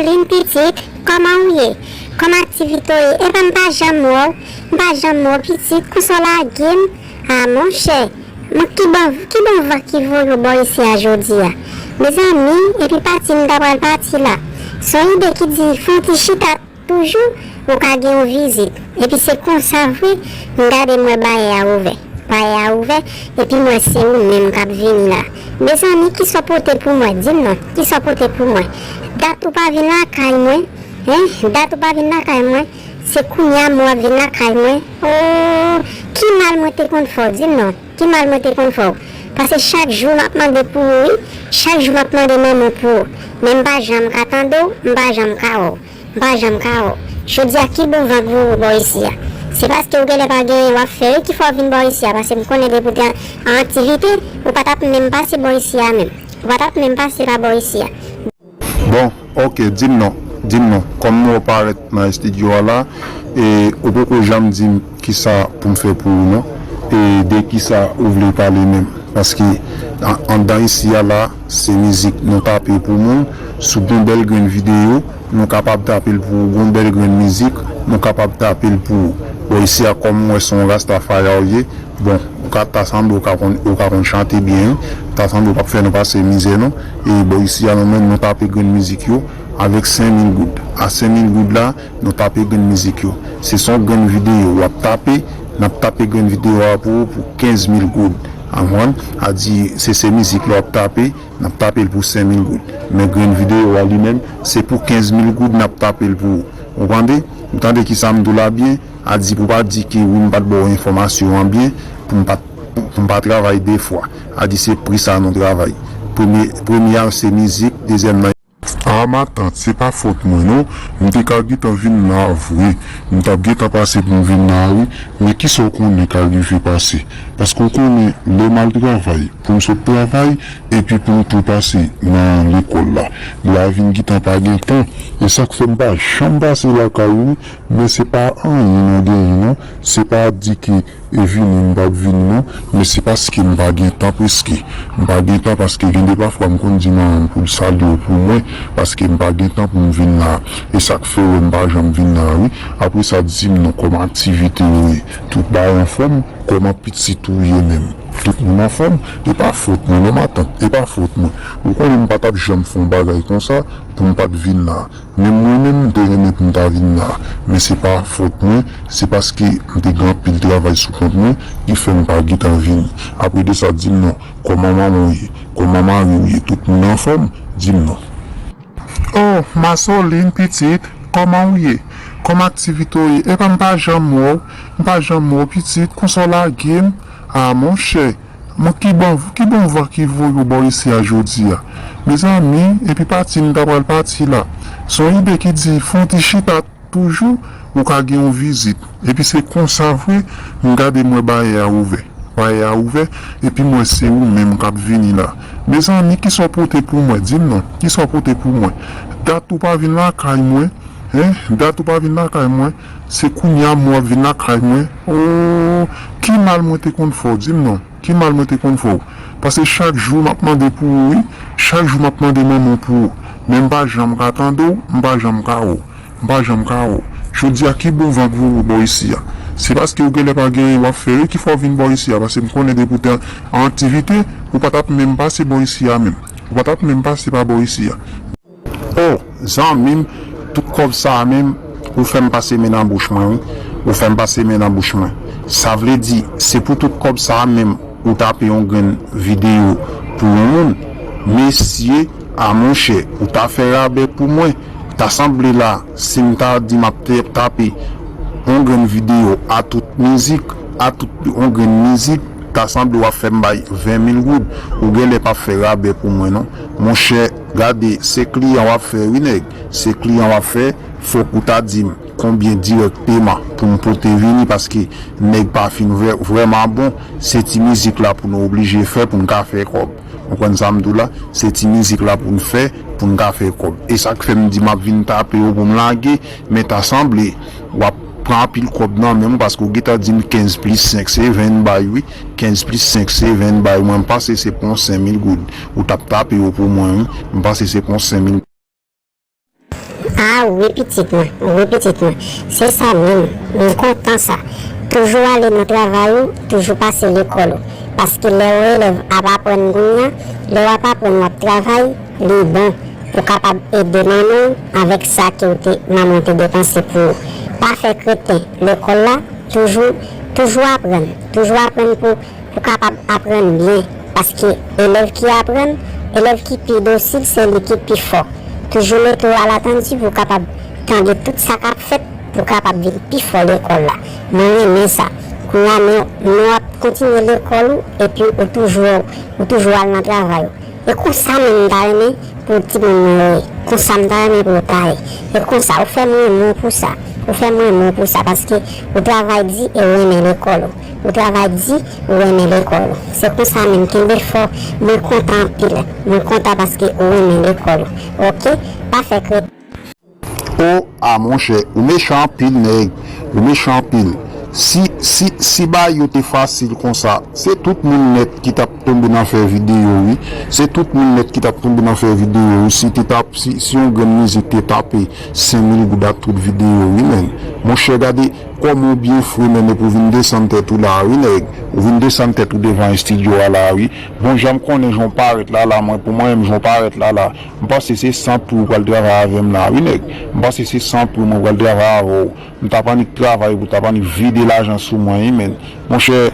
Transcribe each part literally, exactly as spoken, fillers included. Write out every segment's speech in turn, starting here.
Lin pitit, kòman w ye? Kòman aktivite w ye? Epa m pa janm wè w, m pa janm wè w pitit, konsa w lage m? A monchè, mwen ki bon, ki bon van ki voye w bò isi a jodi a? Mezanmi, epi pati m ta pral pati la. Se yon ide ki di fè yon ti chita toujou, ou ka gen yon vizit. Epi se konsa vre, m gade m wè bayè a ouvè. Bayè a ouvè, epi m wè se ou menm k ap vini la. Mezanmi, kisa w pote pou mwen? Di m non, kisa w pote pou mwen? Dat ou pa vin lakay mwen, en? Dat ou pa vin lakay mwen, se kounye a m wè w ap vin lakay mwen. Oh, ki mal mwen te konn fè w? Di m non, ki mal mwen te konn fè w? Paske chak jou m ap mande pou ou, wi. Chak jou m ap mande manman w pou ou. Men m pa janm ka tande w, m pa janm ka wè w. M pa janm ka wè w. Jodi a, ki bon van k voye w bò isi a? Se paske ou genlè pa gen anyen w ap fè wi ki fè w vin bò isi a, paske m konnen depi w te an, an aktivite, ou pa t ap menm pase bò isi a menm. Ou pa t ap menm pase pa bò isi a. Bon, oke, di m non, di m non. Kòm m wè w parèt nan estidyo a la, e ou poko janm di m kisa pou m fè pou ou non, e de kisa ou vle pale menm. Paske an-, anndan isi a la, se mizik nou tape pou moun. Si w gen yon bèl grenn videyo, nou kapab tape l pou ou. Gen yon bèl grenn mizik, nou kapab tape l pou ou. Bon, isi a, kòm m wè se yon Rastafari w ye, bon, ou ka, ta sanble ou ka konn, ou ka konn chante byen, wi. Ta sanble ou p ap fè nou pase mizè non. E bò isi a, nou menm, nou tape grenn mizik yo avèk senk mil goud. A senk mil goud la, nou tape grenn mizik yo. Se son grenn videyo w ap tape, n ap tape grenn videyo a pou ou pou kenz mil goud. A konprann? A di, se, se mizik la w ap tape, n ap tape l pou senk mil goud. Men grenn videyo a li menm, se pou kenz mil goud n ap tape l pou ou. Ou tande? Ou tande kisa m di w la byen? A di pou w pa di ke wi, m pa t ba w enfòmasyon an byen, pou m pa, pou m pa travay de fwa. A di se pri sa nou travay. Premye, premye a se mizik, dezyèm nan A matant, se pa fòt mwen non. M te ka gentan vin la vre. M t ap gentan pase pou m vin la wi. Men kisa w konnen ka rive pase? Paske w konnen lè m al travay, pou m sot travay, epi pou m tou pase nan lekòl la. La vin gentan pa gen tan. E sa k fè m pa janm pase lakay ou wi. Men se pa anyen nou genyen non. Se pa di ke e vini, m p ap vini non, men se paske m pa gen tan prèske. M pa gen tan paske gen de pafwa m konn di manman m pou l salye w pou mwen, paske m pa gen tan pou m vin la. E sa k fè w wè m pa janm vin la wi. Apre sa, di m non, kòman aktivite yo ye? Tout bagay anfòm? Kòman pitit ou ye menm? Tout moun anfòm? E pa fòt mwen non, matant, e pa fòt mwen. Ou konnen m pa t ap janm fè yon bagay konsa pou m pa t vin la. Menm mwen menm, m te renmen pou m ta vin la, men se pa fòt mwen, se paske m te gen anpil travay sou kont mwen ki fè m pa gentan vini. Apre de sa, di m non, kòman manman w ye? Kòman mari w ye? Tout moun anfòm? Di m non. Oh, Masolin, pitit, kòman w ye? Kòman aktivite w ye? Epa m pa janm wè w, m pa janm wè w, pitit, konsa w lage m? A, monchè, Mwen ki bon, ki bon van ki voye w bò isi a jodi a? Mezanmi, epi pati m ta pral pati la. Se yon ide ki di, fè yon ti chita toujou, ou ka gen yon vizit. Epi se konsa vre, m gade m wè bayè a ouvè. Bayè a ouvè, epi m wè se ou menm k ap vini la. Mezanmi, kisa w pote pou mwen? Di m non, kisa w pote pou mwen? Dat ou pa vin lakay mwen, en? Dat ou pa vin lakay mwen, se kounye a m wè w ap vin lakay mwen. Oh, ki mal mwen te konn fè w? Di m non. Ki mal mwen te konn fè w? Paske chak jou m ap mande pou ou wi, chak jou m ap mande manman w pou ou. Men m pa janm ka tande w, m pa janm ka wè w. M pa janm ka wè w. Jodi a ki bon van k voye w bò isi a? Se paske ou genlè pa gen anyen w ap fè wi ki fè w vin bò isi a, paske m konnen depi w te an aktivite, ou pa t ap menm pase bò isi a menm. Ou pa t ap menm pase pa bò isi a. Oh, zanmi m, tout kòb sa a menm, ou fè m pase men nan bouch mwen, wi. Ou fè m pase men nan bouch mwen. Sa vle di, se pou tout kòb sa a menm, ou tape yon grenn videyo pou yon moun. Mesye, a monchè, ou ta fè rabè pou mwen. Ta sanble la, si m ta di m ap te-, tape yon grenn videyo a tout mizik, a tout yon grenn mizik, ta sanble w ap fè m bay ven mil goud. Ou genlè p ap fè rabè pou mwen, non. Monchè, gade, se kliyan w ap fè, wi, nèg. Se kliyan w ap fè, fòk ou ta di m konbyen dirèkteman pou m pote vini, paske nèg pa fin vrè-, vrèman bon. Se ti mizik la pou nou oblije fè pou n ka fè kòb. Ou konprann sa m di w la? Se ti mizik la pou n fè, pou n ka fè kòb. E sa k fè m di m ap vin tape yo pou m lage, men ta sanble w ap pran anpil kòb nan men m, paske w gentan di m kenz plis senk se ven bay, wi. Kenz plis senk se ven bay. Mwen, m panse se pou yon senk mil goud. Ou t ap tape yo pou mwen, wi. M panse se pou yon senk mil. Wi, pitit mwen, wi, pitit mwen. Se sa menm, m kontan sa. Toujou ale nan travay ou, toujou pase lekòl ou. Paske lè yon elèv ap aprann kounye a, lè w ap aprann w ap travay, li bon pou kapab ede manman w avèk sa ke w te, manman w te depanse pou ou. Pa fè kreten lekòl la, toujou, toujou aprann, toujou aprann pou pou kapab aprann byen, paske elèv ki aprann, elèv ki pi dosil, se li ki pi fò. Toujou mete w alatandi pou w kapab tande tout sa k ap fèt, pou w kapab vin pi fò lekòl la. Mwen renmen sa. Kounye a, men, men w ap kontinye lekòl ou, epi ou toujou, ou toujou al nan travay ou. E konsa menm m ta renmen pou timoun mwen yo ye. Konsa m ta renmen pou yo ta ye. E konsa, ou fè m renmen w pou sa. Ou fè m renmen w pou sa, paske ou travay di e ou renmen lekòl ou. Ou travay di, ou renmen lekòl ou. Se konsa menm, kenbe fò. Mwen kontan anpil. Mwen kontan paske ou renmen lekòl ou. Oke? Pa fè kredi. O, a monchè, ou mechan anpil, nèg. Ou mechan anpil. Si, si, si bagay yo te fasil konsa, se tout moun nèt ki t ap tonbe nan fè videyo, wi. Se tout moun nèt ki t ap tonbe nan fè videyo, wi. Si te tap, si, si yon grenn mizik te tape senk mil goud ak tout videyo, wi, menn. Monchè, gade kòman w byen fre, menn, epi w vin desann tèt ou la, wi, nèg. Ou vin desann tèt ou devan estidyo a la, wi. Bon, jan m konnen jan w parèt la, la, mwen, pou mwen menm, jan w parèt la, la, m panse se san pri w pral travay avè m la, wi, nèg. M panse se san pri mwen pral travay avè w. M t ap annik travay pou w t ap annik vide lajan sou mwen, wi, menn. Monchè,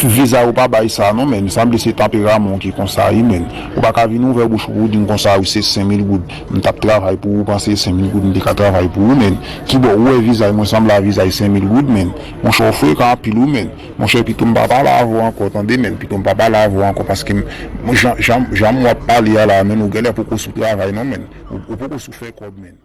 viza yo pa bay sa, non, menn. Sanble se tanperaman w ki konsa, wi, menn. Ou pa ka vin ouvè bouch ou pou w di m konsa, wi, se senk mil goud. M t ap travay pou ou, panse senk mil goud, m te ka travay pou ou, menn. Kibò ou wè vizaj mwen sanble a vizaj senk mil goud, menn. Monchè, w frekan anpil, wi, menn. Monchè, pito m pa pale avè w ankò, tande, menn. Pito m pa pale avè w ankò, paske m, jan, jan, jan w ap pale a la, menn, ou genlè poko sou travay, non, menn. Ou, ou poko sou fè kòb, menn.